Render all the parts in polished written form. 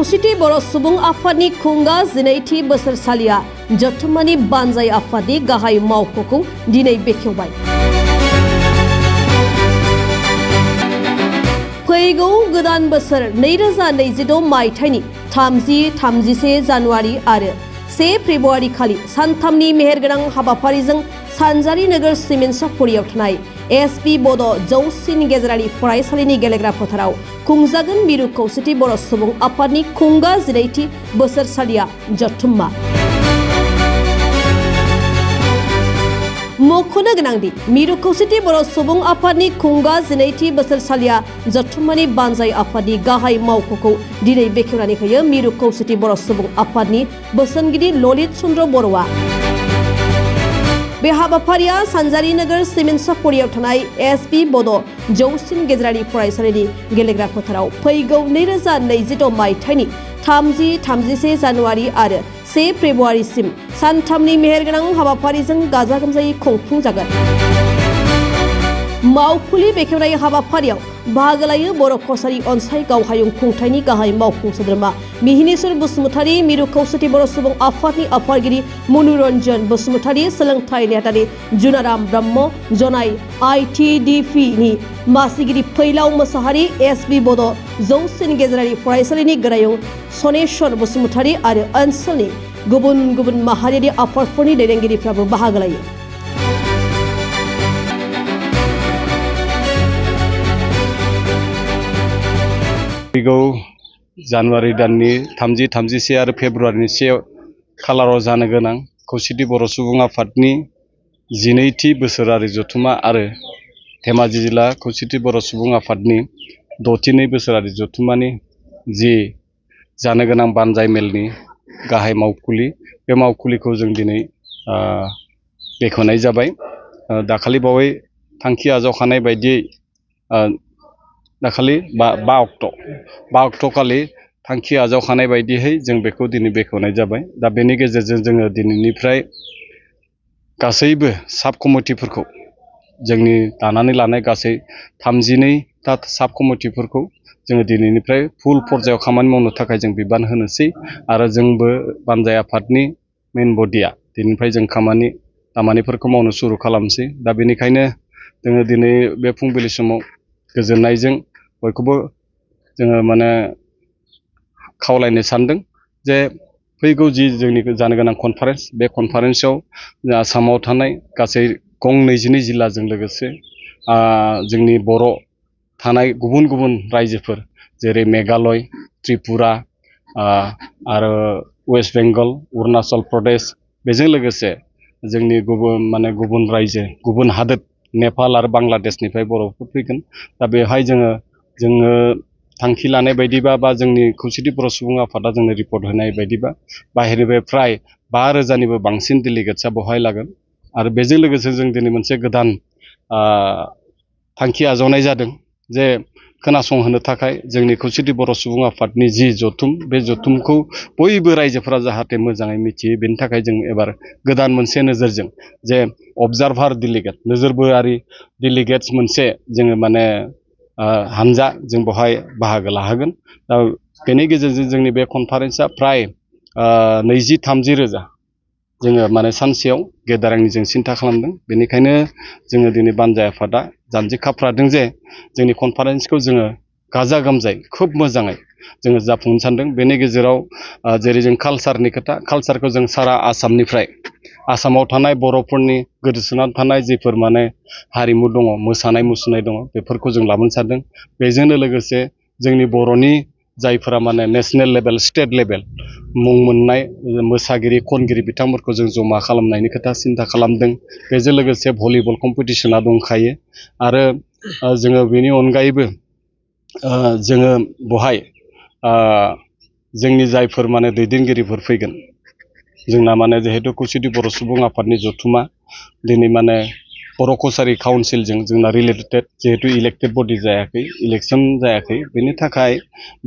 खौसेथि बर' सुबुं आफादनि खुंगा 12थि बोसोरसालिया जथुम्मानि बानजाय आफादनि गाहाय मावख'खौ दिनै बेखेवबाय। फैगौ गोदान बोसोर 2026 मायथाइनि 30-31 जानुवारि आरो 1 फेब्रुवारि खालि सानथामनि मेहेरगोनां हाबाफारिजों सानजारि नोगोर सिमेन्ट सापरियाव थानाय एसपि बड' जौसिन गेजेरारि फरायसालिनि गेलेग्रा फोथाराव खुंजागोन मिरु खौसेथि बर' सुबुं आफादनि खुंगा 12थि बोसोरसालिया जथुम्मा। मख'नो गोनांदि मिरु खौसेथि बर' सुबुं आफादनि खुंगा 12थि बोसोरसालिया जथुम्मानि बानजाय आफादनि गाहाय मावख'खौ दिनै बेखेवनानै होयो मिरु खौसेथि बर' सुबुं आफादनि बोसोनगिरि ललित चन्द्र बर'आ। बे हाबाफारिया सानजारि नोगोर सिमेन्ट सापरियाव थानाय एसपि बड' जौसिन गेजेरारि फरायसालिनि गेलेग्रा फोथाराव फैगौ 2026 मायथाइनि 30-31 जानुवारि आरो 1 फेब्रुवारिसिम सानथामनि मेहेरगोनां हाबाफारिजों गाजा गोमजायै खुंफुंजागोन। मावखुलि बेखेवनाय हाबाफारियाव बाहागो लायो बर' कसारि अनसाय गावहायुं खुंथायनि गाहाय मावफुं सोद्रोमा मिहिनीश्वर बसुमतारी, मिरु खौसेथि बर' सुबुं आफादनि आफादगिरि मनुरन्जन बसुमतारी, सोलोंथाइ नेहाथारि जुनाराम ब्रह्म, जनाय ITDP नि मासिगिरि फैलाव मोसाहारि, एसपि बड' जौसिन गेजेरारि फरायसालिनि गोरायुं सनेश्वर बसुमतारी आरो ओनसोलनि गुबुन गुबुन माहारियारि आफादफोरनि दैदेनगिरिफ्राबो बाहागो लायो। फैगौ जानुवारि दाननि 30-31 आरो फेब्रुवारिनि 1 खालाराव जानो गोनां खौसेथि बर' सुबुं आफादनि 12थि बोसोरारि जथुम्मा आरो धेमाजि जिल्ला खौसेथि बर' सुबुं आफादनि 6थि बोसोरारि जथुम्मानि जि जानो गोनां बानजाय मेलनि गाहाय मावखुलि, बे मावखुलिखौ जों दिनै बेखेवनाय जाबाय। दाखालि बावै थांखि आजावखानाय बायदियै दाखालि 5 अक्ट' खालि थांखि आजावखानाय बायदियै जों बेखौ दिनै बेखेवनाय जाबाय। दा बेनि गेजेरजों जोङो दिनैनिफ्राय गासैबो साब कमिटिफोरखौ जोंनि दानानै लानाय गासै 32टा साब कमिटिफोरखौ जोङो दिनैनिफ्राय फुल पर्जायाव खामानि मावनो थाखाय जों बिबान होनोसै आरो जोंबो बानजाय आफादनि मेइन बडिया दिनैनिफ्राय जों खामानिफोरखौ मावनो सुरु खालामसै। दा बेनिखायनो जोङो दिनै बे फुंबिलि समाव गोजोननायजों बयखौबो जोङो खावलायनो सानदों जे फैगौ जि जोंनि जानो गोनां कनफारेन्स, बे कनफारेन्सआव आसामाव थानाय गासै गं 22 जिल्लाजों लोगोसे जोंनि बर' थानाय गुबुन गुबुन रायजोफोर जेरै मेघालय, त्रिपुरा आरो वेस्ट बेंगल, अरुणाचल प्रदेश, बेजों लोगोसे जोंनि गुबुन रायजो, गुबुन हादोर नेपाल आरो बांलादेशनिफ्राय बर'फोर फैगोन। दा बेवहाय जोङो थांखि लानाय बायदिबा बा जोंनि खौसेथि बर' सुबुं आफादा जोंनो रिपर्ट होनाय बायदिबा बाहेरनिफ्राय फ्राय 5,000निबो बांसिन डेलिगेट्सआ बेवहाय लागोन। आरो बेजों लोगोसे जों दिनै मोनसे गोदान थांखि आजावनाय जादों जे खोनासंहोनो थाखाय जोंनि खौसेथि बर' सुबुं आफादनि जि जथुम, बे जथुमखौ बयबो रायजोफोरा जाहाथे मोजाङै मिथियो, बेनि थाखाय जों एबार गोदान मोनसे नोजोरजों जे अबजारभार डेलिगेट, नोजोरबोआरि डेलिगेट्स मोनसे जोङो हानजा जों बेवहाय बाहागो लाहोगोन। दा बेनि गेजेरजों जोंनि बे कनफारेन्सआ फ्राय 20-30 रोजा जोङो सानसेयाव गेदारिंनि जों सिन्था खालामदों। बेनिखायनो जोङो दिनै बानजाय आफादा जानजि खाफ्रादों जे जोंनि कनफारेन्सखौ जोङो गाजा गोमजायै खोब मोजाङै जोङो जाफुंहोनो सानदों। बेनि गेजेराव जेरै जों कालसारनि खोथा, कालसारखौ जों सारा आसामनिफ्राय आसामाव थानाय बर'फोरनि गोदोसोनानै थानाय जिफोर हारिमु दङ, मोसानाय मुसुरनाय दङ, बेफोरखौ जों लाबोनो सानदों। बेजोंनो लोगोसे जोंनि बर'नि जायफोरा नेसनेल लेभेल, स्टेट लेभेल मुं मोननाय मोसागिरि, खनगिरि बिथांमोनखौ जों जमा खालामनायनि खोथा सिन्था खालामदों। बेजों लोगोसे भलिबल कम्पिटिसना दंखायो आरो जोङो बेनि अनगायैबो जोङो बेवहाय जोंनि जायफोर दैदेनगिरिफोर फैगोन, जोंना जिहेतु खौसेथि बर' सुबुं आफादनि जथुमा दिनै बर' कसारि काउन्सिलजों जोंना रिलेटेड, जिहेतु इलेक्टेड बडि जायाखै, इलेक्सन जायाखै, बेनि थाखाय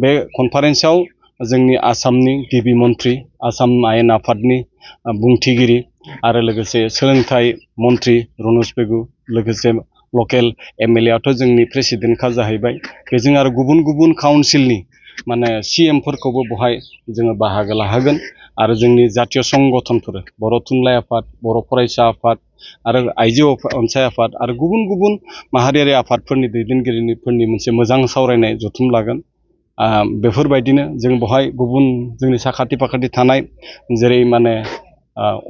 बे कनफारेन्सआव जोंनि आसामनि गिबि मन्थ्रि, आसाम आयेन आफादनि बुंथिगिरि आरो लोगोसे सोलोंथाइ मन्थ्रि रनज पेगु, लोगोसे लकेल MLA आथ' जोंनि प्रेसिडेन्टखा जाहैबाय। बेजों आरो गुबुन गुबुन काउन्सिलनि माने CMफोरखौबो बहाय जोङो बाहागो लाहोगोन आरो जोंनि जातीय संगठनफोर बर' थुनलाइ आफाद, बर' फरायसा आफाद आरो आइजो अनसाय आफाद आरो गुबुन गुबुन माहारियारि आफादफोरनि दैदेनगिरिफोरनि मोनसे मोजां सावरायनाय जथुम लागोन। बेफोरबायदिनो जों बहाय गुबुन जोंनि साखाथि फाखाथि थानाय जेरै माने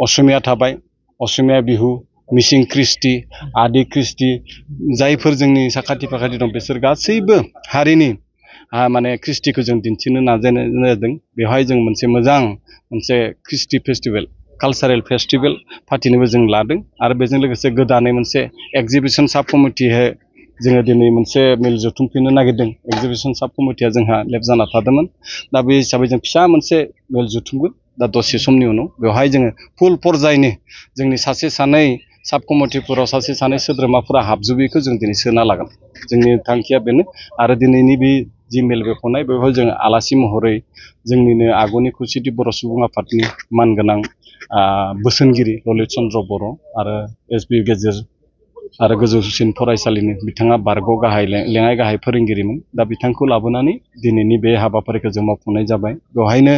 असमिया थाबाय, असमिया बिहु, मिसिं कृष्टि, आदि कृष्टि जायफोर जोंनि साखाथि फाखाथि दं बिसोर गासैबो हारिनि माने कृष्टिखौ जों दिन्थिनो नाजानाय जादों। बेवहाय जों मोनसे मोजां मोनसे कृष्टि फेस्टिभेल कालचारेल फेस्टिभेल फाथिनोबो जों लादों आरो बेजों लोगोसे गोदानै मोनसे एग्जिबिसन साब कमिटियै जोङो दिनै मोनसे मेल जथुमफिननो नागिरदों। एग्जिबिसन साब कमिटिया जोंहा लेफ जाना थादोंमोन। दा बे हिसाबै जों फिसा मोनसे मेल जथुमगोन दा दसे समनि उनाव बेवहाय जोङो फुल पर्जायनि जोंनि सासे सानै साब कमिटिफोराव सासे सानै सोद्रोमाफोरा हाबजोबैखौ जों दिनै सोना लागोन। जोंनि थांखिया बेनो आरो दिनैनि बे जि मेल बेख'नाय बेवहाय जोङो आलासि महरै जोंनिनो आगुनि खौसेथि बर' सुबुं आफादनि मानगोनां बोसोनगिरि ललित चन्द्र बर' आरो SP गेजेर आरो गोजौसिन फरायसालिनि बिथाङा बारग' गाहाय लेङाइ गाहाय फोरोंगिरिमोन। दा बिथांखौ लाबोनानै दिनैनि बे हाबाफारिखौ जों मावफुंनाय जाबाय। बेवहायनो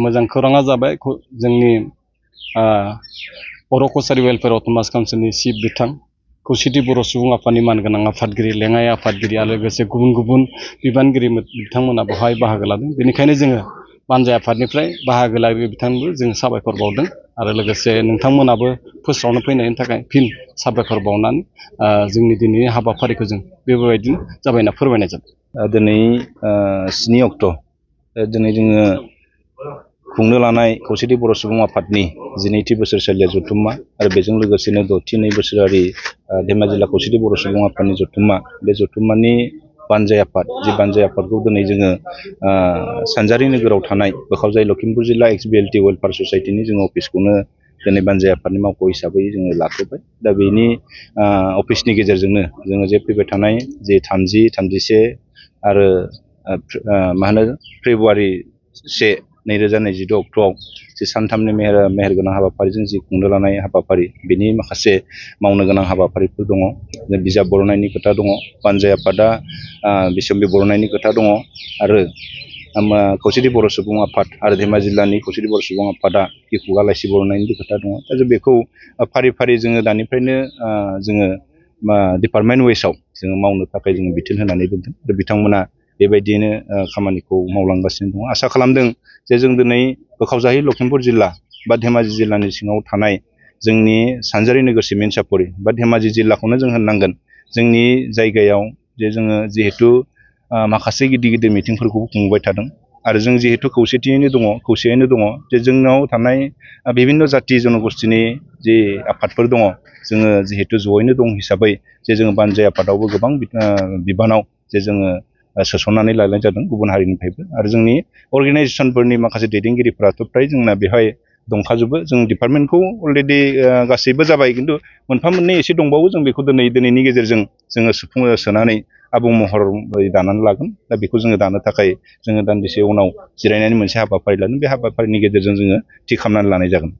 मोजां खौराङा जाबाय जोंनि बर' कसारि वेलफेयार अट'नमास काउन्सिलनि चिफ बिथां खौसेथि बर' सुबुं आफादनि मानगोनां आफादगिरि लेङाइ आफादगिरि आरो लोगोसे गुबुन गुबुन बिबानगिरि बिथांमोना बेवहाय बाहागो लादों। बेनिखायनो जोङो बानजाय आफादनिफ्राय बाहागो लागिरि बिथांनोबो जों साबायखर बावदों आरो लोगोसे नोंथांमोनाबो फोस्रावनो फैनायनि थाखाय फिन साबायखर बावनानै जोंनि दिनैनि हाबाफारिखौ जों बेबायदिनो जाबाय होनना फोरमायनाय जाबाय। दिनै 7 अक्ट' दिनै जोङो खुंनो लानाय खौसेथि बर' सुबुं आफादनि 12थि बोसोरसालिया जथुम्मा आरो बेजों लोगोसेनो 6थि 2 बोसोरारि धेमाजि जिल्ला खौसेथि बर' सुबुं आफादनि जथुम्मा बे जथुम्मानि बानजाय आफाद जि बानजाय आफादखौ दिनै जोङो सानजारि नोगोराव थानाय बोखावजाय लखिमपुर जिल्ला XBLT वेलफेयार ससाइटिनि जोङो अफिसखौनो दिनै बानजाय आफादनि मावख' हिसाबै जोङो लाथ'बाय। दा बेनि अफिसनि गेजेरजोंनो जोङो जे फैबाय थानाय जे 30, 31 आरो फेब्रुवारि 1, 2022 अक्ट'आव जे सानथामनि मेहेरगोनां हाबाफारिजों जि खुंनो लानाय हाबाफारि बेनि माखासे मावनो गोनां हाबाफारिफोर दङ। बिजाब बर'नायनि खोथा दङ, बानजाय आफादा बिसम्बि बर'नायनि खोथा दङ आरो खौसेथि बर' सुबुं आफाद आरो धेमाजि जिल्लानि खौसेथि बर' सुबुं आफादा खुगा लाइसि बर'नायनि खोथा दङ। दा जों बेखौ फारि फारि जोङो दानिफ्रायनो जोङो डिपार्टमेन्ट वाइसआव जोङो मावनो थाखाय जोङो बिथोन होनानै दोनदों आरो बिथांमोना बेबायदियैनो खामानिखौ मावलांगासिनो दङ। आसा खालामदों जे जों दिनै बोखावजायै लखिमपुर जिल्ला बा धेमाजि जिल्लानि सिङाव थानाय जोंनि सानजारि नोगोर सिमेन्ट सापरि बा धेमाजि जिल्लाखौनो जों होननांगोन। जोंनि जायगायाव जे जोङो जिहेथु माखासे गिदिर गिदिर मिटिंफोरखौबो खुंबाय थादों आरो जों जिहेतु खौसेयैनो दङ जे जोंनाव थानाय बिभिन्न जाति जनगोष्ठीनि जे आफादफोर दङ जोङो जिहेतु जयैनो दं हिसाबै जे जोङो बानजाय आफादावबो गोबां बिबानाव जे जोङो सोसननानै लानाय जादों गुबुन हारिनिफ्रायबो आरो जोंनि अर्गेनाइजेसनफोरनि माखासे दैदेनगिरिफोराथ' फ्राय जोंना बेवहाय दंखाजोबो। जों डिपार्टमेन्टखौ अलरेडि गासैबो जाबाय, खिन्थु मोनफा मोननै एसे दंबावो। जों बेखौ दिनैनि गेजेरजों जोङो सोनानै आबुं महर दानानै लागोन। दा बेखौ जोङो दानो थाखाय जोङो दान्दिसे उनाव जिरायनानै मोनसे हाबाफारि लागोन। बे हाबाफारिनि गेजेरजों जोङो थि खालामनानै लानाय जागोन।